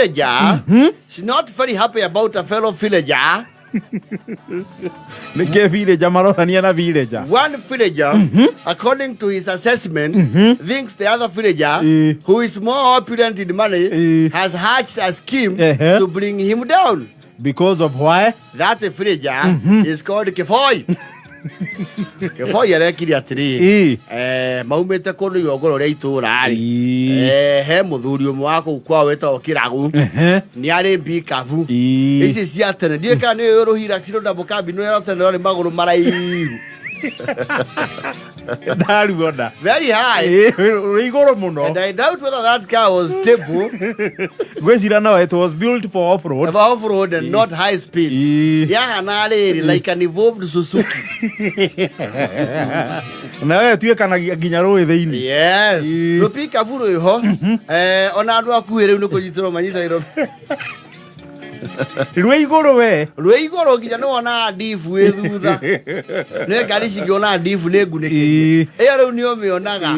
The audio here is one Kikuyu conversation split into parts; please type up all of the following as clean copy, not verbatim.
villager is not very happy about a fellow villager. Nä kä villager maronania na villager? One villager, according to his assessment, thinks the other villager, who is more opulent in money, has hatched a scheme to bring him down. Because of why? That villager is called Kefoi. Kefoi arekire atĩrĩrĩ, maumĩte kũndũ igongoro rĩa itũũra rĩ, he mũthuri ũmwe wa kũu kwao wĩtagwo Kĩragu, nĩ arĩ mbikabu ici cia tene, ndiũĩ kana nĩ rũhira cirũndambo kambi nĩ rwa tene rwarĩ magũrũ maraihu. Ndaruona. Very high. Rä igå rå må no. And I doubt whether that car was stable. Ngwĩcira no it was built for off road. Off road and not high speeds. Yahana rĩrĩ like an evolved Suzuki. Na we tuĩkanagia nginya rũĩ thĩinĩ. Yes. Rũpikabu rwĩho. Ona andũ akuhĩ rĩu nĩ kũnyitĩrwo manyitagĩrwo. Rwĩ igũrũ we. Rwĩ igũrũ nginya nĩ wonaga ndibu ĩ thutha. Nĩ ngari cingĩona ndibu nĩ ngunĩkĩrie. Ĩyo rĩu nĩ ũmĩonaga.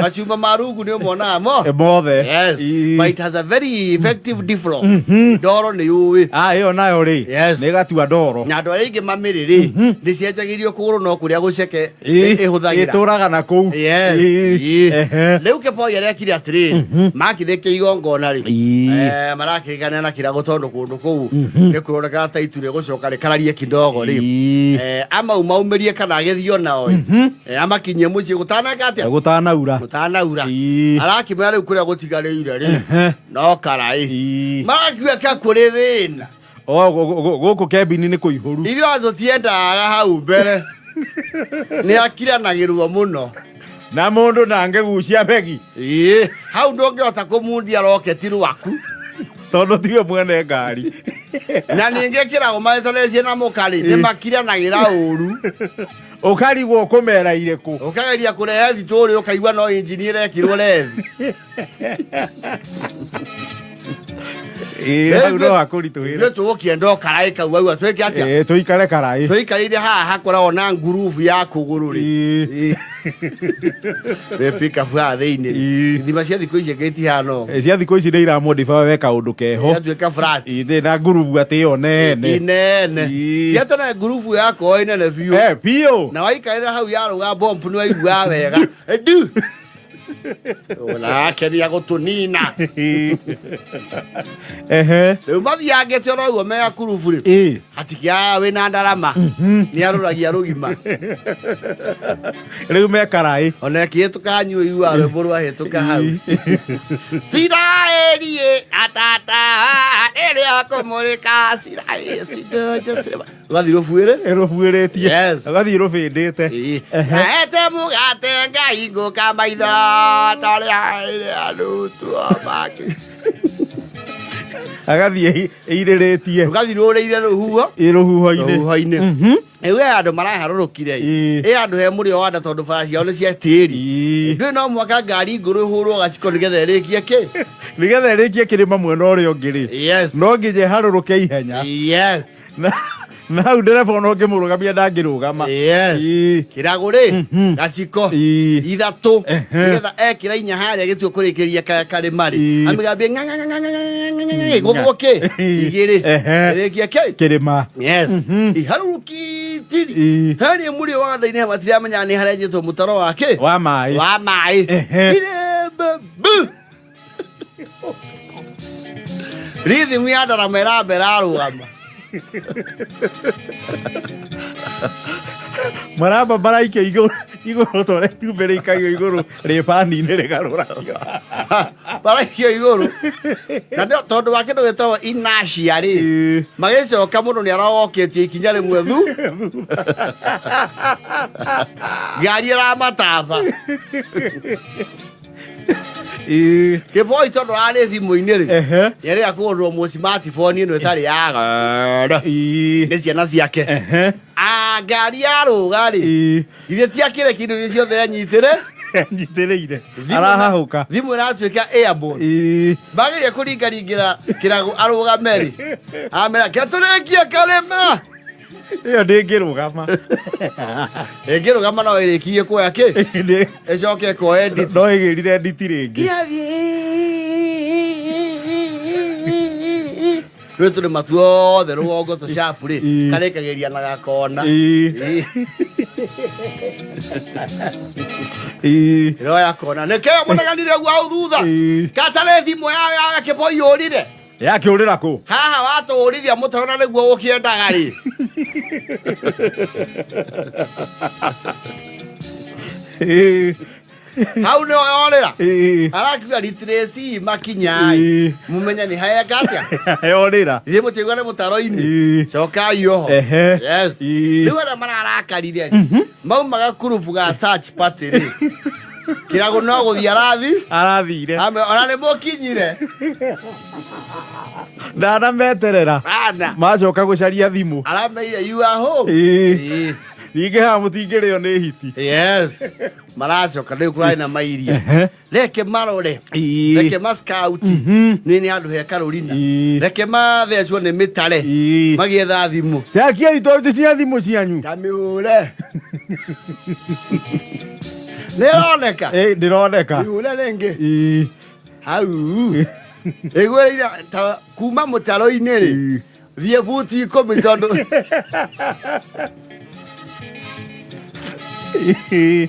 Macuma ma rungu nĩ ũmonaga mo. Mothe. Yes. But it has a very effective deflock. Ndoro nĩ yũĩ. Ah, ĩyo nayo rĩ. Yes. Nĩ ĩgatua ndoro. Na andũ arĩa aingĩ mamĩrĩ rĩ, ndĩcienjagĩrio kũgũrũ no kũrĩa gũceke ĩhũthagĩra. Ĩtũraga na kũu. Yes. Rĩu Kĩboi arekire atĩrĩrĩ, makĩrĩkia igongona rĩ, marakĩgana na kĩrago tondũ kũndũ kũu nĩ kũronekaga ta itu rĩgũcoka rĩkararie kidogo rĩ. Amaumaumĩrie kana agĩthiĩ onao ĩ. Amakinyie mũciĩ gũtaneka atĩa? Gũtanaura. Gũtanaura. Arakĩmera rĩu kũrĩa gũtigarĩire rĩ, no karaĩ. Marakiuga ka kũrĩ thĩna. O, gũkũ kembini nĩ kũihũru. Ithuĩ tũtiendaga hau mbere. Nĩ akiranagĩrwo mũno. Na mũndũ ndangĩgucia begi. Hau ndũngĩhota kũmundia roketi rwaku. Tondũ tiwe mwene ngari. Na ningĩ kĩrago maretanĩtie na mũkarĩ, nĩ makiranagĩra ũru. Ũkarigwo kũmera irĩkũ. Ũkageria kũrehe thitũrĩ ũkaigua no injini ĩrekirwo rethi. Hau no hakũritũhĩre. Ithuĩ tũgũkĩenda o karaĩ kau auga twĩke atĩa? Tũikare karaĩ. Tũikarĩire haha hakoragwo na ngurubu ya kũgũrũ rĩ. Wĩ pickup haha thĩinĩ. Ithima cia thikũ ici ĩngĩ itihana ũguo. Cia thikũ ici nĩ iramodify we kaũndũ keho. Yatuĩka flat. Ĩ, na ngurubu atĩ ĩyo nene. Inene. Cia tene ngurubu yakorwo ĩnene biũ. Biũ. Na waikarĩra hau yarũga bomb nĩ waiguaga wega. Ndu. Ũrakeria gũtũnina. Rĩu mathiangĩte oro ũguo me akurubu rĩ. Hatikĩaga wĩna ndarama. Nĩ arũragia rũgima. Rĩu me karaĩ. Ona ĩkĩhĩtũka nyua iguaga rwĩmbo rwahĩtũka hau. Ciraĩriĩ atata ĩrĩa kũmũrĩka ciraĩ cindojo cirema. Rũgathiĩ rũbuĩrĩ. Rũbuĩrĩtie. Yes. Rũgathiĩ rũbĩndĩte. Ete mũgate Ngai ngũka maitho torĩa ĩrĩ arutwo make. Agathiĩ ĩirĩrĩtie. Rũgathiĩ rũrĩire rũhuho. Ĩ rũhuho-inĩ. Rũhuho-inĩ. Rĩu he andũ maraharũrũkire. Ĩ andũ he mũrĩo wa nda tondũ bara ciao nĩ cia tĩri. Ndũĩ no mũhaka ngari ngũrũ ĩhũrwo gaciko nĩgetha ĩrĩkie kĩ? Nĩgetha ĩrĩkie kĩrĩma mwena ũrĩa ũngĩ rĩ. Yes. No nginya ĩharũrũke ihenya. Yes. Na hau ndereba ona ũngĩmũrũgamia ndangĩrũgama. Yes. Kĩrago rĩ, gaciko ithatũ nĩgetha ekĩra inya harĩa gĩtuo kũrĩkĩria karĩma rĩ. Amĩgambie ng'a ng'a ng'a ng'a ng'a ng'a ng'a ĩgũthwo kĩ? Igĩrĩ. Ĩrĩkie kĩ? Kĩrĩma. Yes. Iharũrũkitiri. Harĩa mũrĩo wa nda-inĩ matiramenya nĩ harenjetwo mũtaro wa kĩ? Wa maĩ. Wa maĩ. Irembe bu. Rhythm ya ndarama ĩramba ĩrarũgama. Maramba maraikio igũrũ igũrũ ta ũrĩa itumbĩ rĩikagio igũrũ rĩbani-inĩ rĩgarũragio. Maraikio igũrũ. Na nĩ tondũ wa kĩndũ gĩtagwo inertia rĩ, magĩcoka mũndũ nĩ arogokĩtio ikinya rĩmwe thu. Ngari ĩramataba. Kĩboi tondũ arĩ thimũ-inĩ rĩ, nĩarĩga kũgũrĩrwo mũ smartphone ĩno ĩtarĩ ya goro nĩ ciana ciake. Ah, ngari yarũga rĩ, ithe tiakĩre kĩndũ iria ciothe enyitĩre. Enyitĩrĩire. Arahahũka. Thimũ ĩratuĩka airborne. Mageria kũringaringĩra kĩrago arũgame rĩ, amera kĩa tũrĩkie karĩma. Ĩyo ndĩngĩrũgama. Ĩngĩrũgama no ĩrĩkie kuoya kĩ? Ĩcoke ĩkoe nditi. No ĩgĩrire nditi rĩngĩ. Rwĩ tũrĩma tuothe rũgongo tũcapu rĩ, Ĩĩ. karĩkagĩria na gakona. Ĩĩ. Ĩĩ. Ĩroya kona nĩkĩo mũneganire ũguo hau thutha. Ĩĩ. Gatarĩ thimũ ya kĩboi yũrire. Yakĩũrĩra kũ? Haha watũũrithia mũtaro na nĩguo ũkĩendaga rĩ. Ĩĩ. Hau nĩho yorĩra. Ĩĩ. Arakiuga retrace makinya Ĩĩ. mumenye nĩ hayeka atĩa. Yorĩra. Ithuĩ mũtiaigua nĩ mũtaro-inĩ. Ĩĩ. Cokai oho. Ehe. Yes. Ĩĩ. Rĩu arĩa mararakarire rĩ, maumaga kurubu ga search party rĩ. Kĩrago no gũthiĩ arathi. Arathire. Ona nĩ mũkinyire. Ndanameterera. Ana. Macoka gũcaria thimũ. Arameire you are home. Ĩĩ. Ĩĩ. Ningĩ haha mũtingĩrĩo nĩ hiti. Yes. Maracoka rĩu kũrarĩ na mairia. Ehe. Reke marore. Ĩĩ. Reke ma scout. Nĩ nĩ handũ he Carolina. Ĩĩ. Reke mathecwo nĩ mĩtare. Ĩĩ. Magĩetha thimũ. Takiai toci cia thimũ cianyu. Ta mĩhũre. Nĩ ĩroneka. Ĩĩ, ndĩroneka. Mĩhũre rĩngĩ. Ĩĩ. Hau. Ĩgwĩrĩire ta kuma mũtaro-inĩ rĩ. Ĩĩ. Thiĩ buti 10 tondũ Ĩĩ.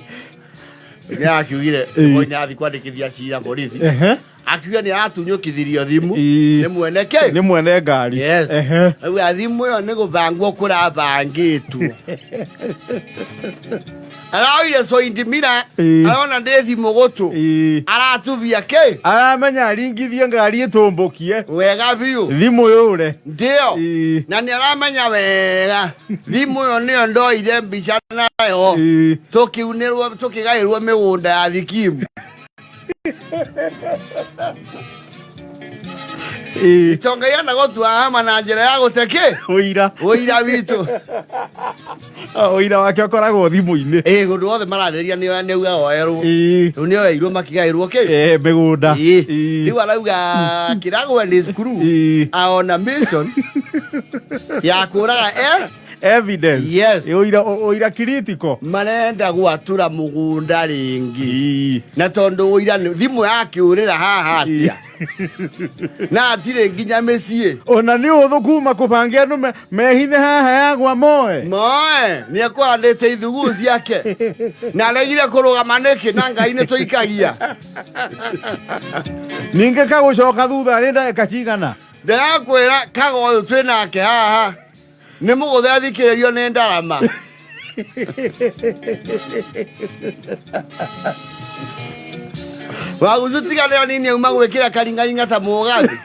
nĩ akiugire Ĩĩ. moi nĩ athiĩ kwandĩkithia cira borithi. Ehe. Akiuga nĩ aratunyũkithirio thimũ Ĩĩ. nĩ mwene kĩ. Nĩ mwene ngari. Yes. Ehe. Rĩu thimũ ĩyo nĩ gũbangwo kũrabangĩtwo. Araoire coindimira Ĩĩ. arona ndĩ thimũ gũtũ. Ĩĩ. Aratubia kĩ? Aramenya aringithie ngari ĩtũmbũkie. Wega biũ. Thimũ yũre. Ndio. Ĩĩ. Na nĩ aramenya wega thimũ ĩyo nĩyo ndoire mbica nayo. Ĩĩ. Tũkiunĩrwo tũkĩgaĩrwo mĩgũnda ya thikimu. Ĩĩ. Itonga iria gũtua hama na njĩra ya gũte kĩ? Ũira. Ũira witũ. Ũira wake ũkoragwo thimũ-inĩ. Ĩĩ ũndũ wothe mararĩrĩria nĩ nĩ auga oerwo. Ĩĩ. Rĩu nĩ oeirwo makĩgaĩrwo kĩ? Eh, mĩgũnda. Ĩĩ. Ĩĩ. Rĩu arauga Kĩragũ and his crew Ĩĩ. are on a mission ya kũraga eh? Evidence. Yes. Ĩ, Ũira ũira critical. Marenda gwatũra mũgũnda rĩngĩ. Ĩĩ. Na tondũ ũira nĩ- thimũ yakĩũrĩra haha atĩa? Na atirĩ nginya mĩciĩ. Ona nĩ ũthũ kuma kũbange andũ mehithe haha yagwa moe. Moe nĩ ekũhandĩte ithuguu ciake na aregire kũrũgama nĩkĩ na Ngai nĩ tũikagia. Ningĩ kagũcoka thutha rĩ ndagĩka cigana? Ndĩrakwĩra kago ũyũ twĩ nake haha nĩ mũgũthe athikĩrĩrio nĩ ndarama. Wagucu tiganĩra nini auma gwĩkĩra karingaringa ta mũgathi.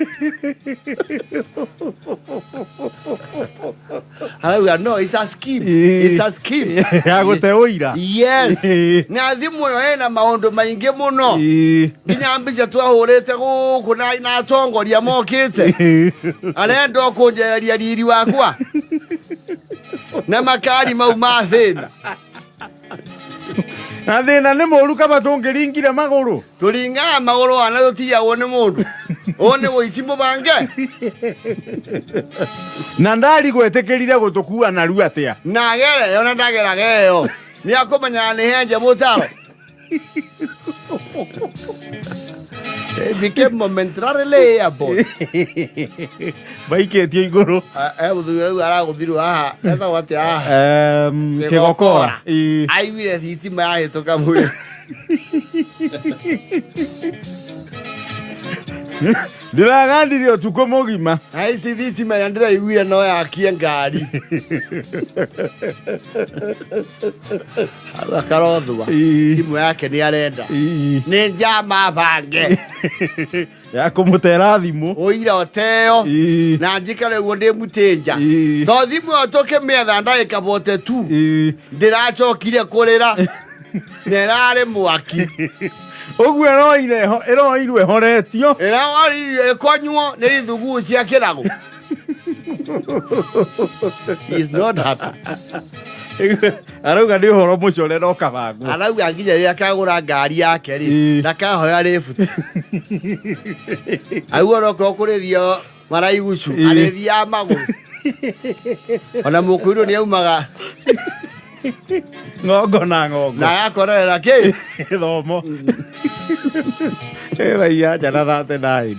Arauga no, it's a scheme. It's a scheme. Ya gũte ũira. Yes. Ĩĩ. Na thimũ ĩyo ĩna maũndũ maingĩ mũno. Ĩĩ. Nginya mbica twahũrĩte gũkũ na atongoria mokĩte. Ĩĩ. Arenda o kũnjereria riri wakwa. Na makari mau ma thĩna. Na thĩna nĩ mũru kaba tũngĩringire magũrũ. Tũringaga magũrũ ana tũtiyagwo nĩ mũndũ. Ũũ nĩ wũici mũbange. Na ndari gwĩtĩkĩrire gũtũkua narua atĩa. Na agere ĩyo na ndageraga ĩyo. Nĩ akũmenyaga nĩ henje mũtaro. It became momentarily airborne. Maikĩtio igũrũ. Mũthuri rĩu aragũthirwo haha. Etagwo atĩa haha? Kĩgokora. Ĩĩ. Aiguire thitima yahĩtũka mwĩrĩ. Ndĩragandire ũtukũ mũgima. Na ici thitima ĩrĩa ndĩraiguire no yakie ngari. Hau akarothwa. Ĩĩ. Thimũ yake nĩ arenda. Ĩĩ. Nĩ njama bange. Ya kũmũtera thimũ. Ũira ũteo. Ĩĩ. Na njikare ũguo ndĩ mũtĩnja. Ĩĩ. To thimũ ĩyo tũkĩmĩetha ndagĩka 42. Ĩĩ. Ndĩracokire kũrĩra. Na ĩrarĩ mwaki. Ũguo ĩroirwo ĩhoretio. Ĩrarĩ ĩkonywo nĩ ithuguu cia kĩrago. He is not happy. Arauga nĩ ũhoro mũcore no kabangwo. Arauga nginya rĩrĩa akagũra ngari yake rĩ, Ĩĩ. ndakahoya rĩbuti. Auga onokorwo kũrĩthio maraigucu, Ĩĩ. arĩthiaga magũrũ. Ona mũkũirũ nĩ aumaga Ng'ongo na ng'ongo. na agakorerera kĩ? Gĩthomo. Ĩthaia njana 39.